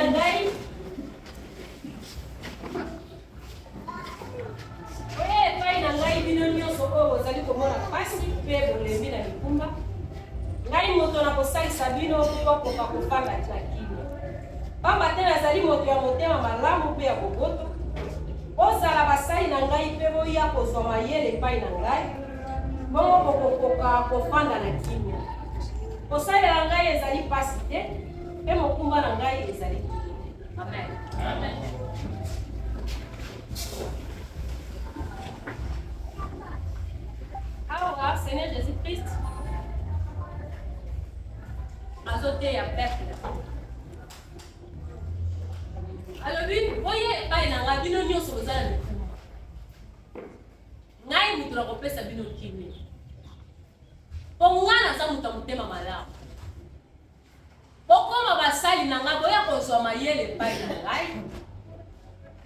na ngai. Boya epai na ngai bino nyonso oyo bozali komona mpasi mpe bolembi na mikumba. Ngai moto nakosalisa bino mpo bokoka kofanda na kimia. Pamba te nazali moto ya motema malamu mpe ya boboto. Bozala basali na ngai mpe boya kozwa mayele epai na ngai, bongo bokokoka kofanda na kimia. Kosalela ngai ezali mpasi te, mpe mokumba na ngai ezali kilo te. Amen. Amen. Awa Seigneur Jésus-Christ azoteya peuple. Alobi boye epai na ngai bino nyonso boza na mikumba. Ngai moto nakopesa bino kimia. Mpo ngai naza moto ya motema malamu. Bokoma basali na ngai, boya kozwa mayele epai na ngai,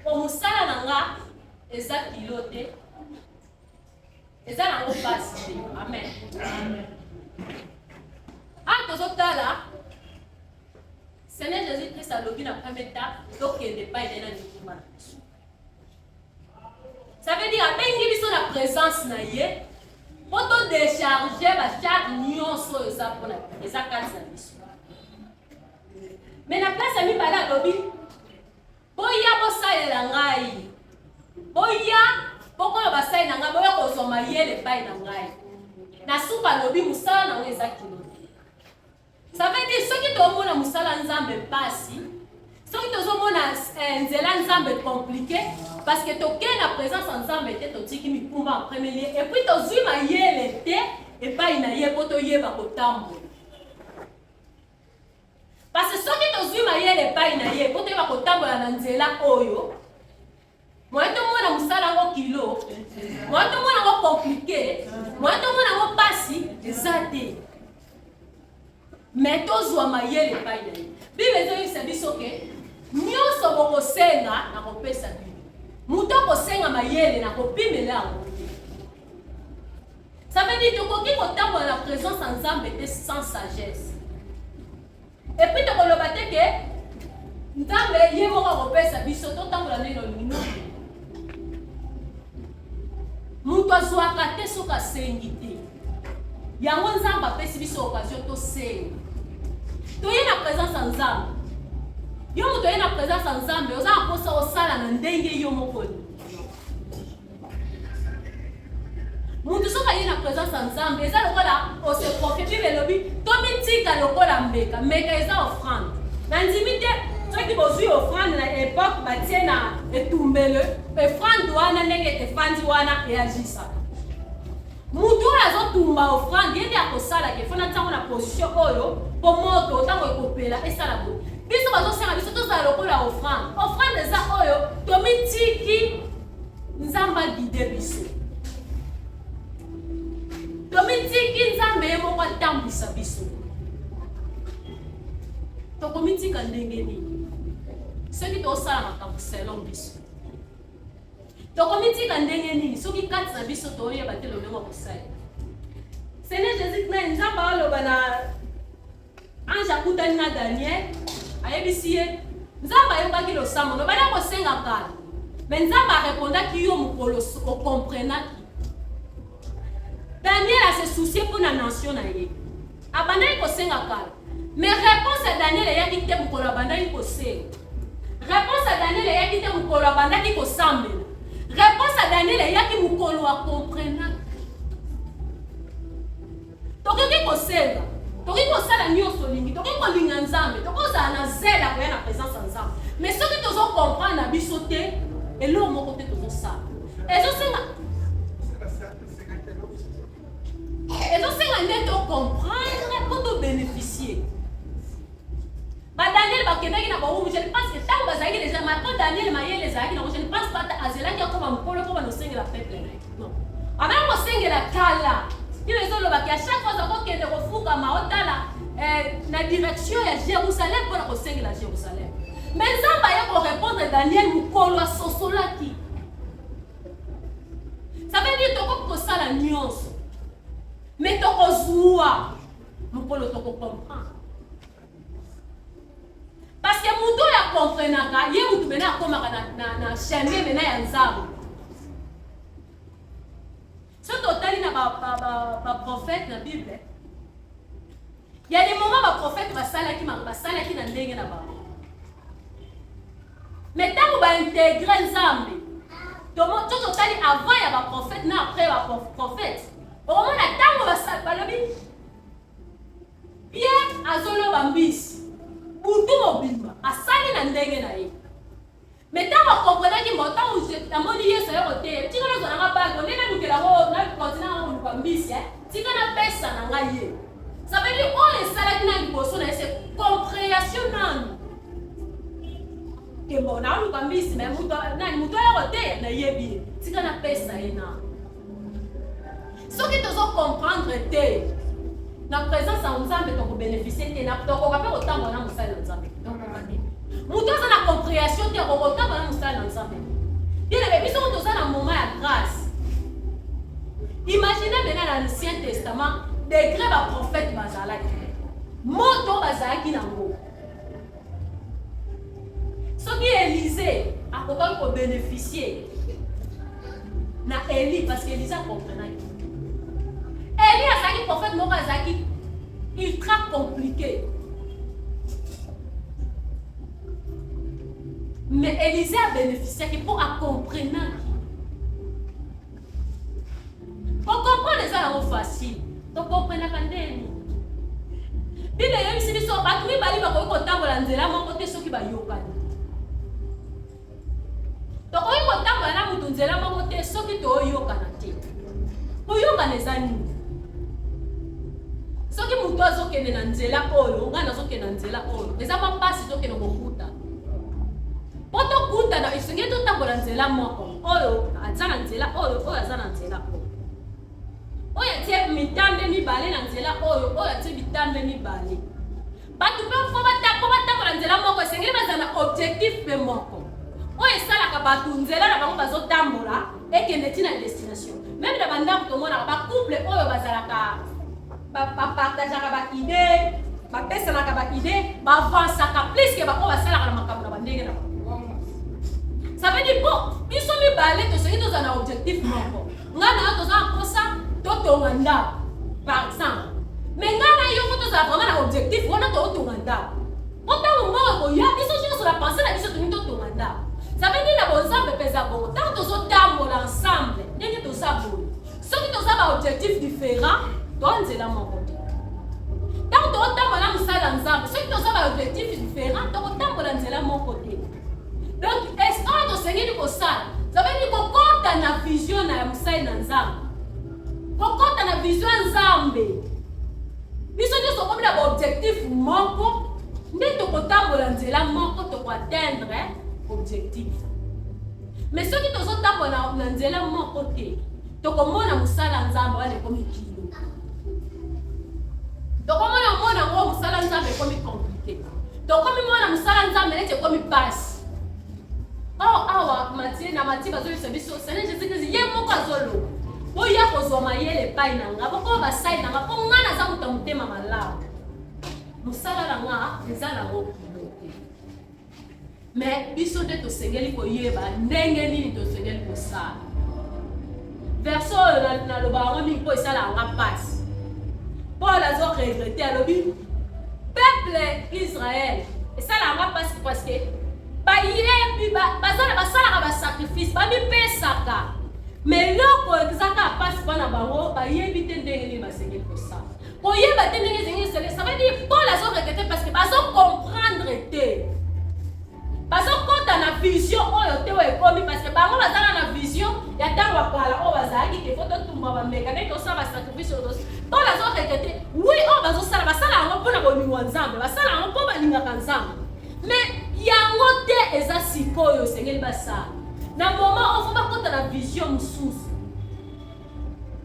mpo mosala na nga eza kilo te, eza nango mpasi te. Amen. Amen. Awa tozotala Seigneur Jésus Christ alobi na premier étape, tokende epai na ye na mikumba na biso. Ça veut dire abengi biso na présence na ye mpo to décharger ba charge nyonso oyo eza mpona eza kati na biso. Mais na place ya mibale alobi boya bosalela ngai, boya bokoma basali na ngai, boya kozwa mayele epai na ngai. Na suka alobi mosala na yango eza kilo te. Ça veut dire soki tomona mosala Nzambe pasi, soki tozomona eh, nzela Nzambe compliqué parce que tokei na présence ya Nzambe te, totiki mikumba en premier lieu et puis tozwi mayele te epai na ye mpo toyeba kotambola. Parce que soki tozwi mayele epai na ye mpo toyeba kotambola na nzela oyo, Moyen tomona mosala yango kilo, moyen tomona yango compliqué, moyen tomona yango pasi eza te. Mais tozwa mayele epai na ye. Bible ezoyebisa biso ke nyonso bokosenga nakopesa bino. Moto akosenga mayele nakopimela yango te. Ça veut dire tokoki kotambola na présence ya Nzambe te sans sagesse. Et puis tokoloba te ke Nzambe ye moko akopesa biso totambola ndenge olingi no. Moto azwaka te soki asengi te. Yango Nzambe apesi biso occasion tosenga. Toye na présence ya Nzambe. Yo moto oye na présence ya Nzambe oza na mposa osala na ndenge yo moko olingi. Mutu soki aye na presence ya Nzambe eza lokola ose confie. Bible elobi tomitika lokola mbeka. Mbeka eza offrande. Na ndimi te soki bozui offrande na epoque batie na etumbelo, offrande wana ndenge efandi wana eagisaka. Mutu oyo azotumba offrande ye nde akosala ke fona ntango na position oyo po moto ntango ekopela esala boye. Biso bazosenga biso tozala lokola offrande. Offrande eza oyo tomitiki Nzambe aguide biso. Tomitiki Nzambe ye moko atambwisa biso. Tokomitika ndenge nini soki tosala makambo selon biso? Tokomitika ndenge nini soki kati na biso toyeba te lolenge ya kosalela? Seigneur Jésus Christ, Nzambe aloba na Ange akutani na Daniel, ayebisi ye, Nzambe ayokaki losambo no, banda kosenga kala. Mais Nzambe arepondaki yo mokolo okomprenaki. Daniel a se soucier mpo na nation na ye. Abandaki kosenga kala. Mais réponse ya Daniel eyaki te mokolo abandaki kosenga. Réponse ya Daniel eyaki te mokolo abandaki kosambela. Réponse ya Daniel eyaki mokolo akomprenaki. Tokoki kosenga, tokoki kosala nyonso olingi, tokoki kolinga Nzambe, tokoki kozala na zele ya koya na presence ya Nzambe. Mais soki tozo comprendre na biso te, eloko moko te tozosala. Ezosenga ezosenga nde to comprendre mpo to bénéficier. Ba Daniel bakendaki na bowumbu, je ne pense que tango bazalaki dejà ma po Daniel mayele ezalaki nango, je ne pense pas azelaki akoma mokolo po bana osengela peuple na ye. Non. Abanda kosengela kala. Bible ezoloba ke à chaque fois ozalaki kokende kofukama otala eh, na direction ya Jérusalem mpo na kosengela Jérusalem. Mais Nzambe aye korepondre Daniel mokolo asosolaki. Ça veut dire tokoki kosala nyonso. Mais tokozwa mokolo toko comprendre. Parce que moto oyo akomprenaka ye mutu mena akomaka na, na, na chemin mena ya Nzambe. Soki totali na baprofete ba, ba, ba na Bible, ya des moments baprofete basalaki basalaki na ndenge na bango, mais ntango baintegre Nzambe, to totali avant ya baprofete na après ya baprofete, okomona ntango balobi Pierre azoloba mbisi butu mobimba, asali na ndenge na ye. Mais ntango akomprenaki mbo, ntango amoni Yesu aye koteya, tika nazwa nanga bago nde nalukela yango, na kontina yango koluka mbisi, eh? Tika napesa na ngai ye. Ça veut dire oyo esalaki na liboso na ye c'est compréhension nanu ke bon, naoluka mbisi, mais moto nani, moto aya koteya, nayebi ye, tika napesa ye nanu. Soki tozo comprendre te na présence ya Nzambe, tokobénéficie te, tokoka mpe kotambola na mosali na Nzambe, tokoka te. Moto aza na compréhension te akoka kotambola na mosali na Nzambe. Bien aimé, biso toza na moment ya grâce. Imaginez maintenant na l'Ancien Testament, degré baprophète bazalaki, moto bazalaki nango. Soki Élisée akokaki kobénéficie na Élie, parce que Élisée akomprenaki. Élie azalaki prophète moko azalaki ultra compliqué, mais Élisée abénéficiaki mpo akomprenaki. Kocomprendre eza yango facile, tokomprenaka ndeni. Bible eyebisi biso bato mibali bakoki kotambola nzela moko te soki bayokani. Tokoki kotambola na moto nzela moko te soki toyokana te. Koyokana eza nini? Soki moto azokende na nzela oyo, ngai nazokende na nzela oyo, eza mwa mpasi tokende kokuta. Mpo tokutana, esengeli totambola nzela moko. Oyo aza na nzela oyo, oyo aza na nzela oyo, oyo atie mitambe mibale na nzela oyo, oyo atie mitambe mibale. Bato mpe mpo batambola nzela moko, esengeli bazala na objectif mpe moko oyo esalaka bato nzela na bango bazotambola ekende ntina destination. Même na bandako, tomonaka bacouple oyo bazalaka, bapartageaka baidée, bapesanaka baidée, bavansaka plus ke baoyo basalaka na makambo na bandenge na bango. Ça veut dire, po biso mibale tosengi tozala na objectif moko. Ngai na yo toza na mposa totonga ndako, par exemple, mais ngai na yo fo tozala vraiment na objectif wana, totonga ndako, po ntango mbongo ekoya, biso nyonso na pensée na biso tolingi totonga ndako. Ça veut dire na bonzambe mpe eza bongo. Ntango tozotambola ensemble ndenge toza boye, soki toza baobjectif différent, to nzela moko te. Ntango tokotambola na mosala ya Nzambe, soki toza baobjectif différent, tokotambola nzela moko te. Donc oyo tosengeli kosala, ça veut dire kokɔta na vision na ya mosali na Nzambe, kokɔta na vision ya Nzambe. Biso nyonso okomi na baobjectif moko, nde tokotambola nzela moko, tokoatteindre objectif. Mais soki tozotambola na nzela moko te, tokomona mosala ya Nzambe wana ekomi kilo, tokomona mona yango mosala Nzambe ekomi compliqué, tokomi mona mosala Nzambe neti ekomi pasi. Awa awa Matie, na Matie bazoyebisa biso, Seigneur Jésus Christ ye moko azoloba: "Boya kozwa mayele epai na nga, bokoma basali na nga, mpo nga naza moto ya motema malamu, mosala na nga eza nango kilo te." Mais biso nde tosengeli koyeba ndenge nini tosengeli kosala. Verset oyo naloba yango mingi mpo esalaka nga mpasi. Paul azo regretter, alobi peuple Israel esalaka nga mpasi parce que bayebi, basalaka basacrifice, bamipesaka, mais eloko ezaka mpasi mpo na bango, bayebi te ndenge nini basengeli kosala. Koyeba te ndenge esengeli kosala, ça veut dire Paul azo regretter parce que bazocomprendre te, bazokɔta na vision oyo te oyo ekomi, parce que bango bazala na vision ya ntango ya kala oyo bazalaki ke fo totumba bambeka, ndenge tosala basacrifice oyo. Paul azoregretter. Oui, oyo bazosala, basala yango mpona bolingo ya Nzambe, basala yango mpo balingaka Nzambe, mais yango te eza sikoyo esengeli basala na moment oyo. Fo bakɔta na vision mosusu.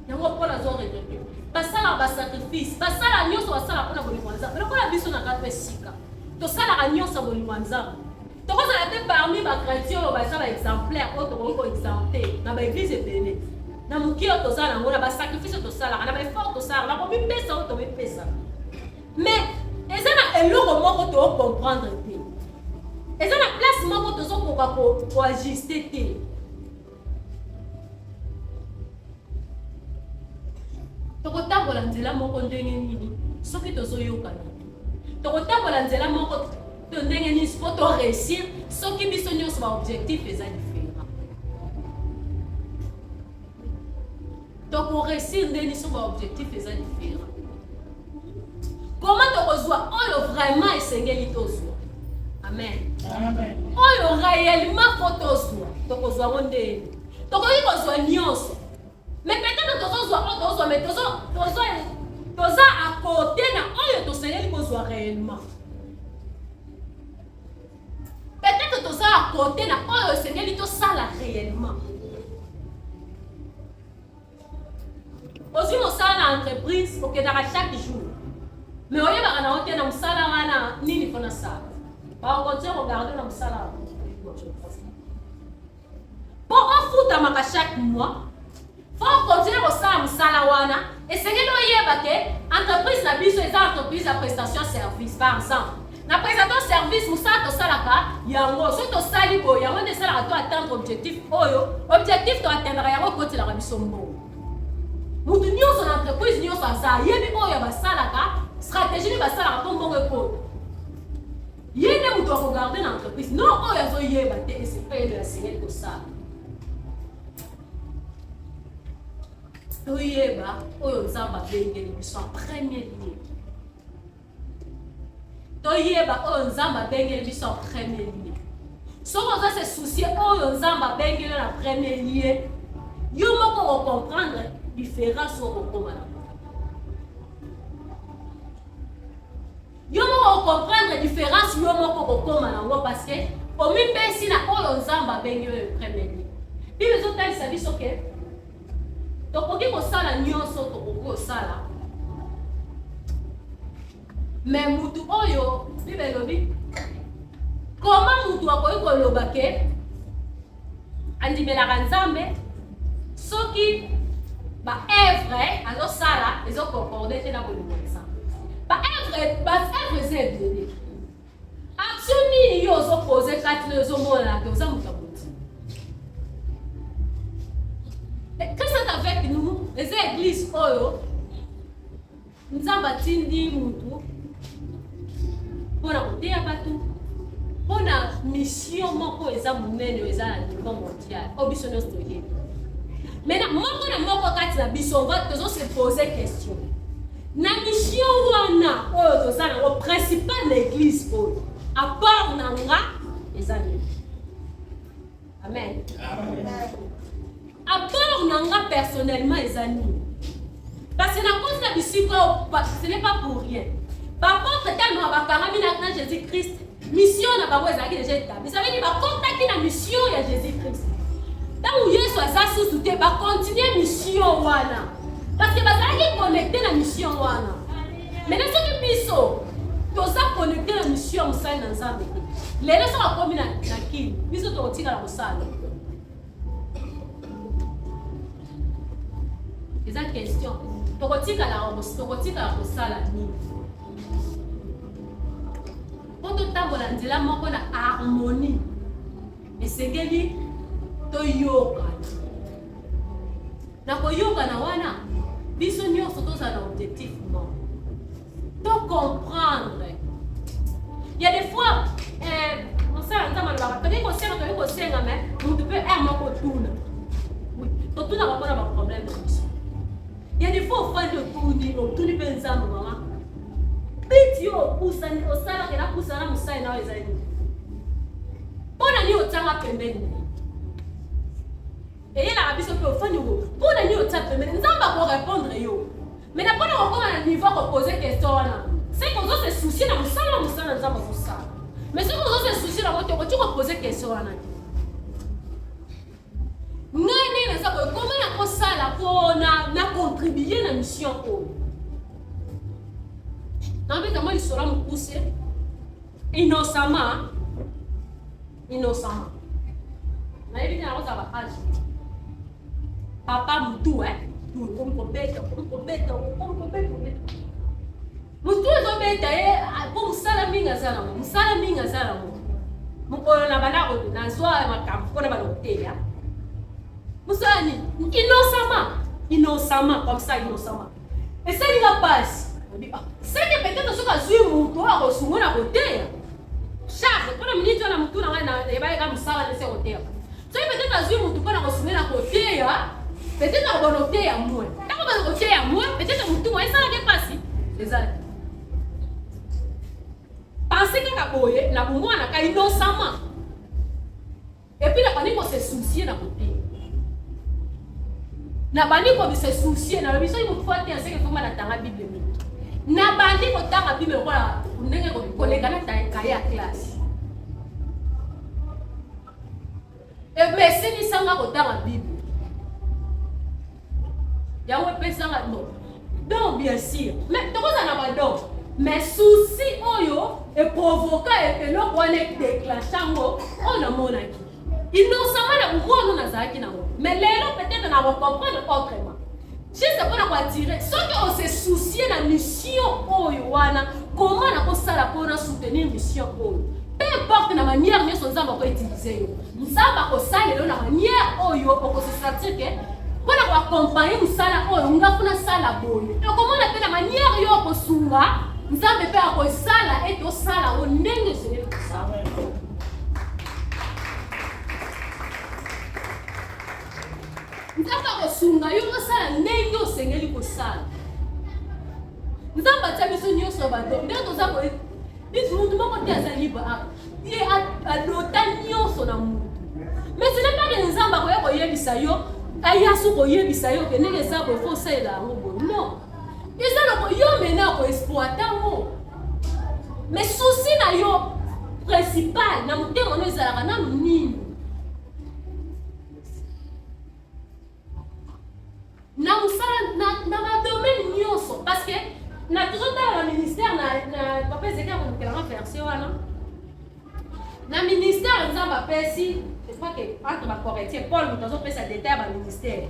Yango Paul azoregretter. Basalaka basacrifice, basala nyonso, basala mpona bolingo ya Nzambe. Lokola biso na kati esika tosalaka nyonso ya bolingo ya Nzambe, tokozala te parmi bachrétien oyo baza baexemplaire, oyo tokoki koexemple na baeglise ebele. Na moke oyo toza nango, na basacrifice oyo tosalaka, na baeffort tosalaka, na komipesa oyo tomipesa, mais eza na eloko moko tocomprendre te. Eza na Tokokoka koajuste te. Tokotambola nzela moko ndenge nini soki tozoyokana te? Tokotambola nzela moko to ndenge nini mpo to réussir soki biso nyonso ba objectif eza différent? Toko réussir ndenge nini soki ba objectif eza différent? Comment tokozwa oyo vraiment esengeli tozwa? Amen. Amen. Oyo réellement faut tozwa, tokozwa yango ndenge nini? Tokoki kozwa nyonso, mais peut-être tozozwa oyo tozozwa, mais toza à côté na oyo tosengeli kozwa réellement. Peut-être toza à côté na oyo esengeli tosala réellement. Ozwi mosala na entreprise, okendaka chaque jour, mais oyebaka na yo te na mosala wana nini mpo nasala. Bakokontinue kogarde na mosala wana mpo ofutamaka chaque mois, fo okontinue kosala mosala wana. Esengeli oyeba ke entreprise na biso eza entreprise ya prestation service. Par exemple, na prestation service, mosala tosalaka yango, soki tosali boye, yango nde esalaka to atteindre objectif oyo. Objectif to atteindre yango, ekotelaka biso mbongo. Motu nyonso na entreprise nyonso aza ayebi oyo basalaka, stratégie nini basalaka mpo mbongo ekota. Ye nde moto akogarde na entreprise. Non, oyo azoyeba te esepele asengeli kosala. Toyeba oyo Nzambe abengeli biso en premier lieu. Toyeba oyo Nzambe abengeli biso en premier lieu. Soki oza se soucier oyo Nzambe abengeli yo na premier lieu, yo moko okocomprendre différence oyo okokoma na yo moko, okocomprendre différence yo moko okokoma nango, parce que omipesi na oyo Nzambe abengi yo premier lieu. Bible ezotalisa biso ke tokoki kosala nyonso tokoki kosala, mais mutu oyo, Bible elobi koma, mutu akoki koloba ke andimelaka Nzambe soki baœuvre azosala ezoconcorde te na bolingo ya Nzambe. Baœuvre eza ebele. Action nini yo ozopose kati na yo ezomonana ke oza moto ya bondimi? Christ est avec nous eza église oyo Nzambe atindi mutu mpona koteya bato, mpona mission moko eza monene, oyo eza na niveau mondial, oyo biso nyonso toyebi. Maintenant, moko na moko kati na biso tozo se poser question na mission wana oyo toza nango principal na église oyo. Apport na nga eza nini? Amen. Apport na nga personnellement eza nini? Parce que na cause na bisika, ce n'est pas pour rien. Baapôtre, tellement bakangami na Jésus Christ, mission na bango ezalaki déjà établi. Ça veut dire bakotaki na mission ya Jésus Christ. Ntango Yesu aza susu te, bakontinue mission wana parce que bazalaki connecté na mission wana. Maintenant, soki biso toza connecté na mission ya mosali na Nzambe te, lelo soki akomi na kini, biso tokotikala kosala. Eza question, tokotikala kosala nini mpo totambola nzela moko na harmonie? Esengeli toyokana. Na koyokana wana, biso nyonso tozala na objectif moko, tocomprendre. Ya des fois, mosala Nzambe alobaka, tokoki kosenga, tokoki kosenga, mais motu mpe aire moko otuna, totunaka mpona baproblème na biso. Ya des fois ofandi, otuni, otuni mpe Nzambe: mama, biti yo opusani, osalaka, napusana mosali na oyo, ezali nini? Mpo na nini otianga pembeni? Eyelaka biso mpe, ofandi ngo, mpo na nini otia pembeni? Nzambe akorépondre yo. Mais na mpona kokoma na niveau kopose question wana, c'est que ozo se soucier na mosala, mosala Nzambe azosala. Mais soki ozo se soucier nango te, okoki kopose question wana te. Ngai ndenge naza boye, koma nakosala mpo na contribue na mission oyo? Nabeta mwa lisolo ya mokuse, innocemment, innocemment. Nayebi te nakozala ba age. Papa, mutu okomi kobeta, okomi kobeta, okomi kobeta, kobeta, mutu ezobeta ye mpo mosala mingi aza nango, mosala mingi aza nango. Mokolo na banda nazwa makambo mpona bana koteya. Mosala nini? Innocemment, innocemment, comme ça innocemment. Esali nga pasi. Ah, seke peut-être soki azwi moto oyo akosunga na koteya. Charge mpona miniti wana motu na ngai nayebaki mosala nese koteya. Soki peut-être azwi motu mpona kosunga na koteya, peut-être akobana koteya mwe. Ntango bana koteya mwe, peut-être motu mwa esalaki mpasi. Ezali. Pense kaka boye na bomwana ka innocemment. Et puis nabandi ko se soucier na koteya. Nabandi ko se soucier nalobi soki motu ateya seke foma natanga Bible mingi. Nabandi kotanga Bible lokola ndenge koleka na kaye ya classe. Emesenisa nga kotanga Bible. Yango epesanga bon. Donc bien sûr, mais tokozala na ba don. Mais souci oyo eprovoka eloko wana edeclenche yango oyo namonaki. Innocemment na bomwana nazalaki nango. Mais lelo peut-être na comprendre autrement. Juste mpona koattire soki ose soucier na mission oyo wana comment nakosala mpo na soutenir mission oyo peu importe na manière nyonso nzambe akoutilize yo nzambe akosalela yo na manière oyo okose sentir ke mpo na koakompagne mosala oyo nga mpo nasala boye okomona mpe na manière yo okosunga nzambe mpe akosala ete osala yango ndenge esengeli kosala. Nzambe akosunga yo osala ndenge osengeli kosala. Nzambe atia biso nyonso bato ndenge toza boye, biso mutu moko te aza libre awa, ye adota nyonso na mutu. Mais ce n'est pas que Nzambe akoya koyebisa yo aya su koyebisa yo ke ndenge eza boye fo osalela yango boye. Non, eza loko yo mena koexploite yango, mais souci na yo principal na motema no ezalaka nanu nini? Na mosala na badomaine nyonso, parce que na tozotala na ministère na papa Ezekiel akomokelanga version wana na ministère Nzambe apesi, je crois que entre bacorintien Paul moto azopesa détail ya baministère.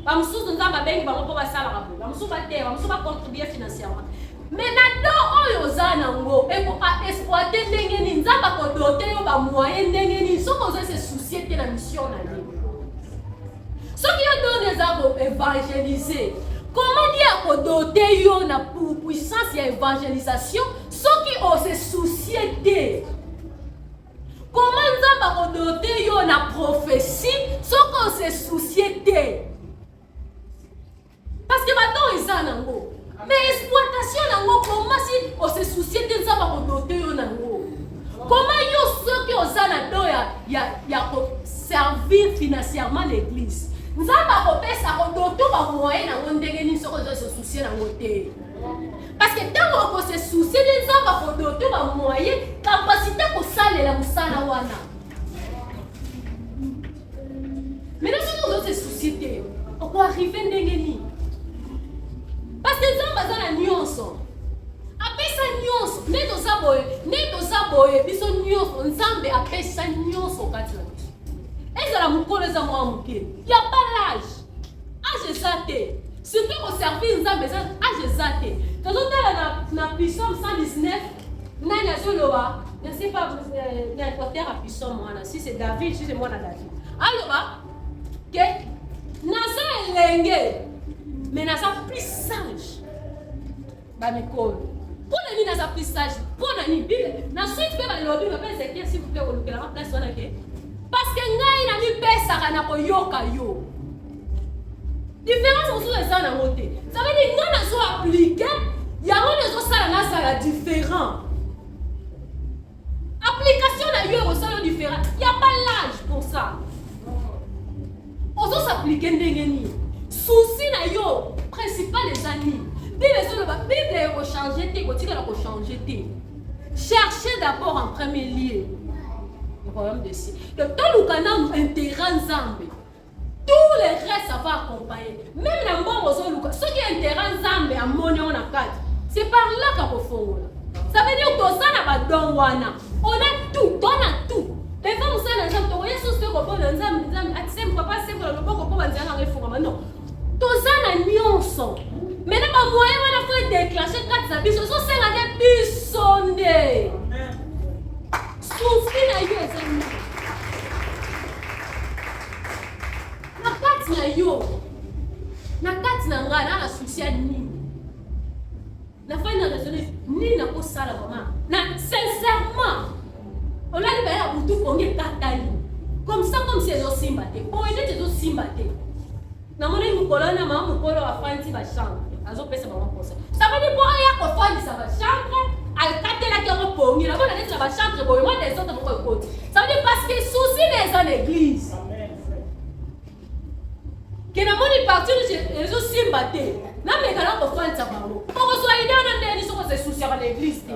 Bamosusu Nzambe abengi bango mpo basalaka boye, bamosusu bateya, bamosusu bacontribue financièrement. Mais na don oyo oza nango eko exploite ndenge nini? Nzambe akodote yo bamoyen ndenge nini soki oza se soucier te na mission na ye? Soki yo don eza koevangelize, comment Dieu akodote yo na puissance ya evangelisation soki ose soucier te? Comment Nzambe akodote yo na prophétie soki ose soucier te? Parce que badon eza nango, mais exploitation nango comment si ose soucier te Nzambe akodote yo nango? Comment yo soki oza na don ya koservir financièrement l'église, Nzambe akopesa akodote bamoyen nango ndenge nini soki oza se soucier nango te? Parce que ntango okose soucier nde Nzambe akodote bamoyen, capacité kosalela mosala wana. Maintenant soki ozo se soucier te, okoarrive ndenge nini? Parce que Nzambe aza na nyonso, apesa nyonso. Nde toza boye, nde toza boye, biso nyonso Nzambe apesa nyonso kati na biso. Ezala mokolo, eza mwa moke, ya pas l'âge, âge eza te. Surtout koservir Nzambe eza âge eza te. Tozotala na Psaume 119, nani azoloba, je sais pas na auteur ya Psaume wana, si c'est David, si c'est mwana David, aloba ke naza elenge mais naza plus sage bamikolo. Mpo na nini naza plus sage? Mpo na nini? Bible na suite mpe balobi, papa Ezekiel s'il vous plaît kolukelanga place wana ke parce que ngai namipesaka na koyoka yo. Différence mosusu eza nango te. Ça veut dire ngai nazo appliquer yango nde ezosala nazala différent. Application na yo ekosala yo différent. Y a pas l'âge pour ça. Ozosapplike ndenge nini? Souci na yo principal eza nini? Bible ezoloba, Bible ekochange te, ekotikala kochange te. Cherchez d'abord en premier lieu le royaume des cieux. Donc toluka nanu intérêt Nzambe. Tout le reste ça va accompagner. Même na mbongo ozoluka, soki intérêt Nzambe amoni yango na kati, c'est par là kakofongola. Ça veut dire toza na badon wana. On a tout, on a tout. Devant mosala na Nzambe, tokoya susu te kobona Nzambe, Nzambe atisembo papa asembola loboko mpo banzela nanga efungama. Non, toza na nyonso. Maintenant bamoyen wana fo edéclenche kati na biso, ezosenga nde biso nde. Souci. kati na yo, na kati na ngai, na na souci ya nini? Nafandi na raisonne nini nakosala vraiment na sincèrement, olali baye ya butu pongi ekatani comme ça, comme si ezosimba te, boye neti ezosimba te. Namonaki mokolo wana mama mokolo afandisi bachambre, azopesa bango conseil. Ça veut dire mpo aya kofandisa bachambre, akatelaki yango pongi, namona neti na bachambre boye mwa desordre moko ekoti. Ça veut dire parce que souci na eza na église ke namoni partir ezosimba te, nameka na kofandisa bango. Okozwa idée wana ndeni soki ozesusiaka na église te?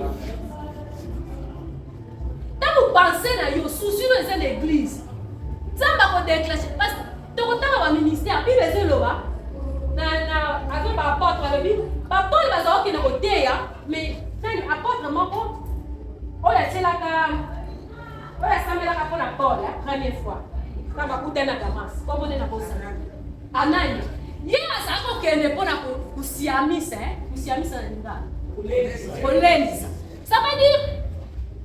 Ntango pensée na yo, souci no eza na église, Nzambe akodéclenche. Parce que tokotanga baministère, Bible ezoloba na avec baapôtre, alobi bapole bazala kokende koteya. Mais nani apôtre moko oyo atielaka, oyo asambelaka mpona Paul première fois ntango akutani na Damas, komone na bosana Anani, ye azalaki kokende mpona kosiamisa, kosiamisa na lingala kolendisa. Ça veut dire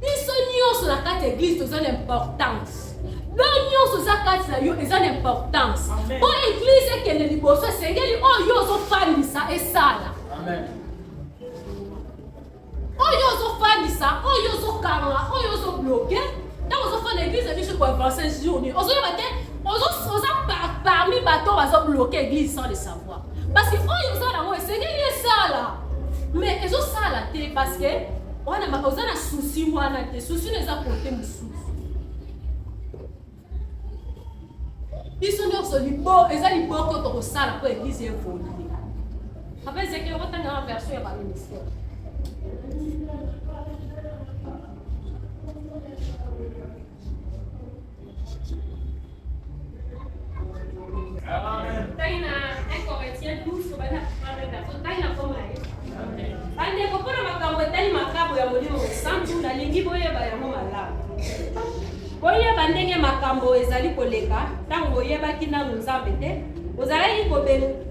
biso nyonso na kati ya église toza na importance. Don nyonso eza kati na yo eza na importance mpo église ekende liboso. Esengeli oyo yo ozofandisa esala, oyo ozofandisa, oyo ozokanga, oyo ozobloquer. Ntango ozofanda église na biso koavance jour nini, ozoyeba te. Oza parmi bato oyo bazobloquer église sans le savoir, parce que oyo oza nango esengeli esala, mais ezosala te parce que wana oza na souci wana te. Souci no eza kote mosusu. Biso nyonso eza liboko tokosala mpo église évolue. Papa Ezekiel, okotanga na version ya baministère. Ntangi na 1 Corinthiens 12, tobandi na première version. Ntangi na kombo na ye. Bandeko, mpona makambo etali makabo ya Molimo Mosantu, nalingi boyeba yango malamu. Boyeba ndenge makambo ezali koleka. Ntango boyebaki nanu Nzambe te, bozalaki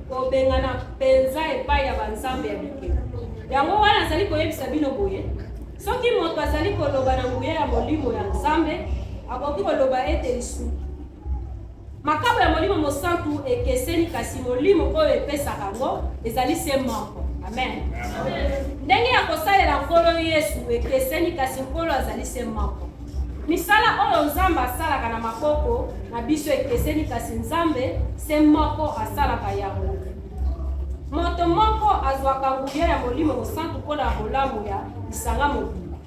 kobengana mpenza epai ya banzambe ya bikeko. Yango wana azali koyebisa bino boye: soki moto azali koloba na nguya ya Molimo ya Nzambe, akoki koloba ete lisu makabo ya Molimo Mosantu ekeseni, kasi Molimo oyo epesaka yango ezali se moko. Amen. Ndenge ya kosalela Nkolo Yesu ekeseni, kasi Nkolo azali se moko. Misala oyo Nzambe asalaka na maboko na biso ekeseni, kasi Nzambe se moko asalaka yango. Moto moko azwaka nguya ya Molimo Mosantu mpona bolamu ya lisanga mobimba.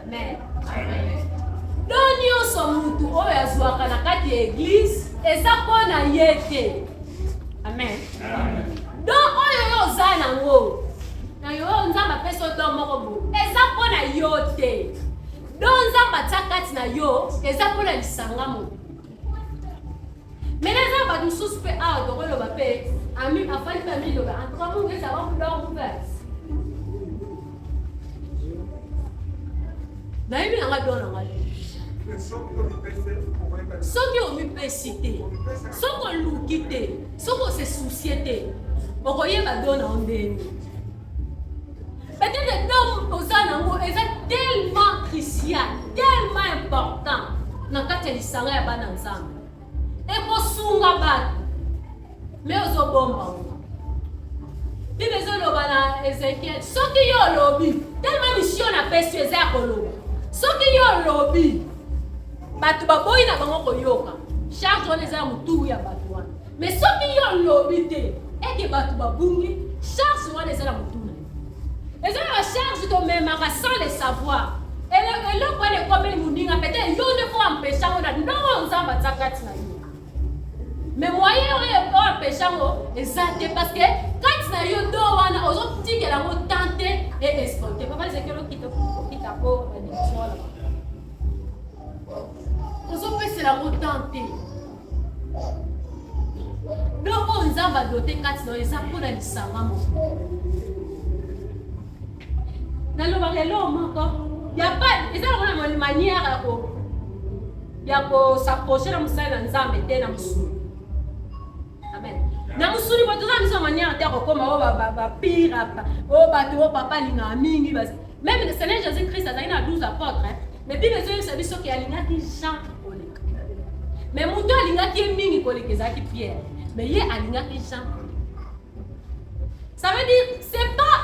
Amen. Don nyonso mutu oyo azwaka na kati ya église eza mpo na ye te. Amen. Don oyo yo oza nango na yo, oyo Nzambe apesi yo, don moko boye, eza mpo na yo te. Don Nzambe atia kati na yo eza mpo na lisanga mobimba. Maintenant, eza bato mosusu mpe awa tokoloba mpe ami afandi mpe amiloba: en tout cas, Mungu eza bakudongo mpe nayebi nanga don nanga te. Soki omipesi te, soki oluki te, soki ose soucier te, okoyeba don na yo ndenge. Peut-être don oza nango eza tellement crucial, tellement important na kati ya lisanga ya bana Nzambe, ekosunga bato, mais ozobomba ngo. Bible ezoloba na Ezekiel: soki yo olobi, tellement mission napesi yo eza ya koloba, soki yo olobi, bato baboyi na bango koyoka, charge wana eza ya motu ya bato wana. Mais soki yo olobi te eke bato babungi, charge wana eza na motu na yo. Eza na bacharge tomemaka sans le savoir. Eloko wana ekomeli moninga, peut-être yo nde faut empêche yango na ndongo oyo Nzambe atia kati na yo, mais moyen oyo oempêche yango eza te, parce que kati na yo don wana ozotikela yango temps te e escompte. Papa Ezekiel, okita, okita po badiscussion wana ozopesela yango temps te. Don oyo Nzambe adote kati na yo eza mpona lisanga moko. Nalobaka eloko moko ya pa eza lokola na manière ya kos'approcher na mosali na Nzambe te na mosuni. Amen. Na mosuni bo toza biso manière te ya kokóma oyo bapire, oyo bato oyo papa alingaka mingi. Même le Seigneur Jésus Christ azalaki na 12 apôtres, mais Bible ezoyebisa biso ke alingaki Jean koleka, mais moto alingaki ye mingi koleka ezalaki Pierre. Mais ye alingaki Jean. Ça veut dire c'est pas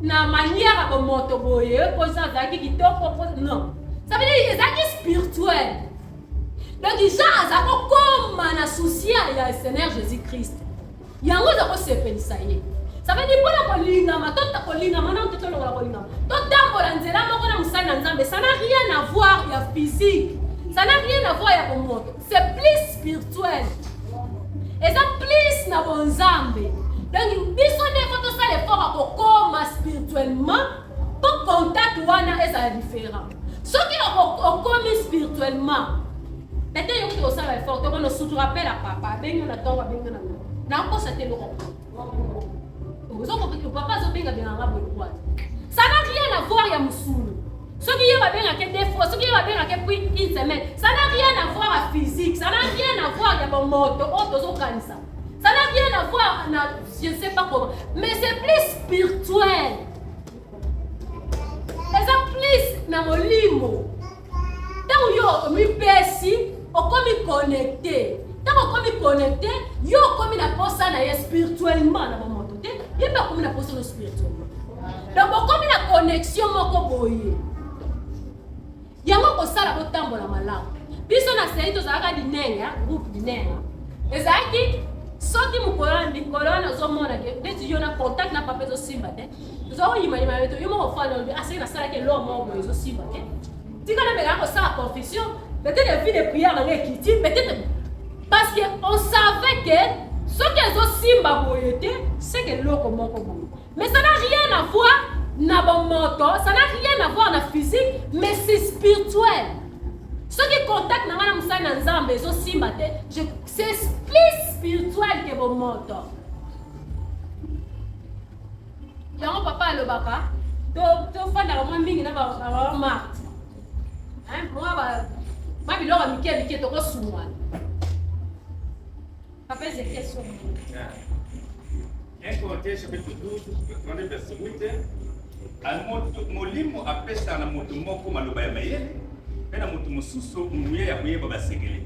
na manière ya bomoto boye mpo Jean azalaki kitoko mpo non. Ça veut dire ezalaki spirituel. Donc Jean aza kokoma na souci ya Seigneur Jésus-Christ. Yango eza kosepelisa ye. Ça veut dire mpona kolingama to kolingama nano te tolongola kolingama totambola nzela moko na mosali na Nzambe. Ça n'a rien à voir ya physique, ça n'a rien à voir ya bomoto, c'est plus spirituel, eza plus na bonzambe. Donc biso nde fo tosala effort ya kokoma spirituellement mpo contact wana ezala différent. Soki okomi spirituellement, peut-être yokuti kosala effort tokono surtout rappel ya papa abengi na ntongo, abengi na nakosa te eloko papa azobenga benganga boye kwa. Ça n'a rien à voir ya mosuni. Soki ye babengaki deux fois, soki ye babengaki puis une semaine, ça n'a rien à voir ya physique, ça n'a rien à voir ya bomoto oyo tozokanisa, ça n'a rien à voir na je ne sais pas comment, mais c'est plus spirituel, eza plus na molimo. Ntango yo omipesi, okomi connecté. Ntango okomi connecté, yo okomi na posa na ye spirituellement, na bomoto te. Ye mpe akomi na posa no spirituellement, donc okomi na connexion moko boye. Yango kosala botambola malamu. Biso na sei tozalaka dinenge, groupe dinenge ezalaki soki mokolo mikolo wana ozomona ke neti yo na contact na papa ezosimba te, toza koyimayima yo yo moko ofanda, olobi aseki nasalaki eloko moko boye ezosimba te, tika namekaka kosala confession, peut-être vie de prière nanga ekiti, peut-être parce que on savait que soki ezosimba boye te, c'est que eloko moko boye. Mais ça n'a rien à voir na bomoto, ça n'a rien à voir na physique, mais c'est spirituel. Soki contact na ngai na mosali na Nzambe ezosimba te, c'est plus spirituel ke bomoto. Yango papa alobaka tofandaka mwa mingi na bamama Marte, mwa biloko ya mike mike tokosungwana. Papa Ezekiel so. 1 Corinthiens chapitre 12, 32 verset 8. Molimo apesa na moto moko maloba ya mayele, mpe na moto mosusu nguya ya koyeba basekele.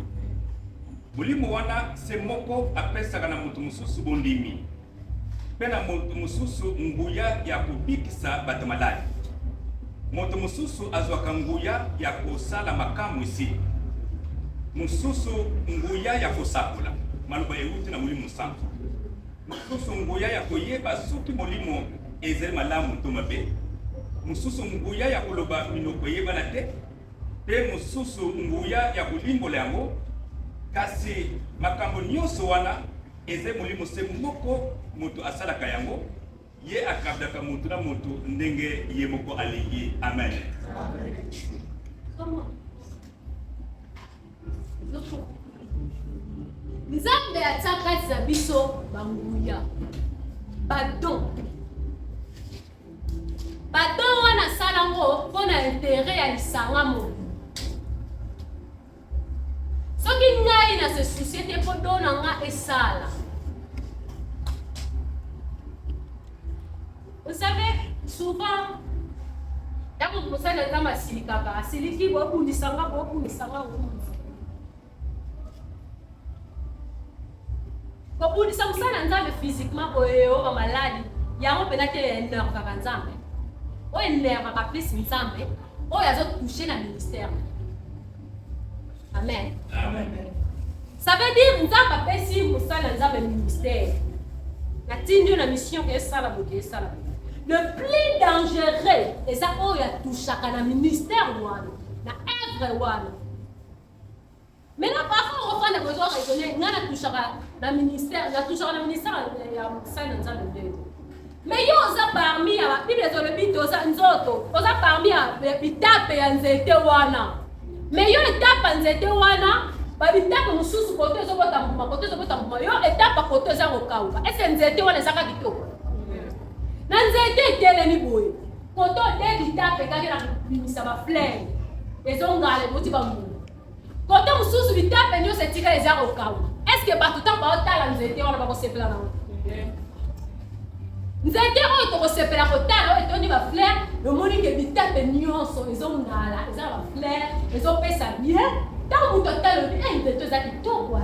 Molimo wana se moko apesaka na moto mosusu bondimi, mpe na moto mosusu nguya ya kobikisa bato maladi. Moto mosusu azwaka nguya ya kosala makamwisi, mosusu nguya ya kosakola maloba euti na Molimo Santu, mosusu nguya ya koyeba soki molimo ezali malamu to mabe, mosusu nguya ya koloba minoko eyebana te, mpe mosusu nguya ya kolimbola yango. Kasi makambo nyonso wana ezali Molimo se moko moto asalaka yango, ye akabelaka moto na moto ndenge ye moko alingi. Amen. Comment? Nzambe atia kati na biso banguya, badon. Badon wana asala yango mpo na intérêt ya lisanga mobimba. Soki ngai na se soucie te mpo don na nga esala, vous savez, souvent ntango mosali na Nzambe asilikaka, asiliki, bobundisanga, bobundisanga, bobundisa, kobundisa mosali na Nzambe physiquement boye, oyo bamaladi yango mpenza te énervaka Nzambe. Oyo énervaka plus Nzambe, oyo azotouche na ministère. Amen. Amen. Ça veut dire Nzambe apesi mosali na Nzambe ministère, natindi yo na mission ke esala boye, esala boye. Le plus dangereux eza oyo atouchaka na ministère wana, na œuvre wana. Maintenant, parfois okofanda bozo raisonner, nga natouchaka na ministère, natouchaka na ministère ya mosali na Nzambe ndenge, mais yo oza parmi ya Bible ezolobi toza nzoto, oza parmi ya bitape ya nzete wana. Mais yo etape ya nzete wana, babitape mosusu koto ezobota mbuma, koto ezobota mbuma, yo etape koto eza kokauka. Ese nzete wana ezaka kitoko na nzete etelemi boye, koto de bitape kaki na kobimisa bafleur, ezongala, eboti bambuma, kote mosusu bitape nyonso etikala eza kokauka. Est-ce bato ntango baotala nzete wana bakosepela nango? Nzete oyo tokosepela kotala, oyo etondi bafleur, omoni ke bitape nyonso ezongala, eza na bafleur, ezopesa bien. Ntango moto atala, obi e nzete eza kitoko.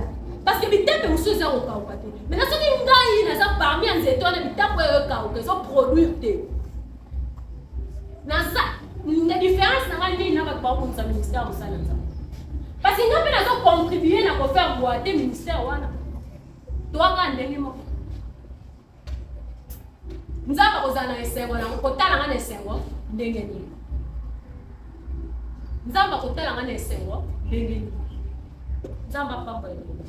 Parce que bitape mosusu eza kokauka te. Maintenant soki ngai naza parmi ya nzete wana, bitape oyo ekauka, ezoproduire te. Naza na différence na ngai nini na bato bakobongisa ministère mosala Nzambe? Parce que ngai mpe nazocontribue na kofaire boite ministère wana. Toaka ndenge moko. Nzambe akozala na esengo na kotala ngai na esengo ndenge nini? Nzambe akotala ngai na esengo ndenge nini? Nzambe apambola bino.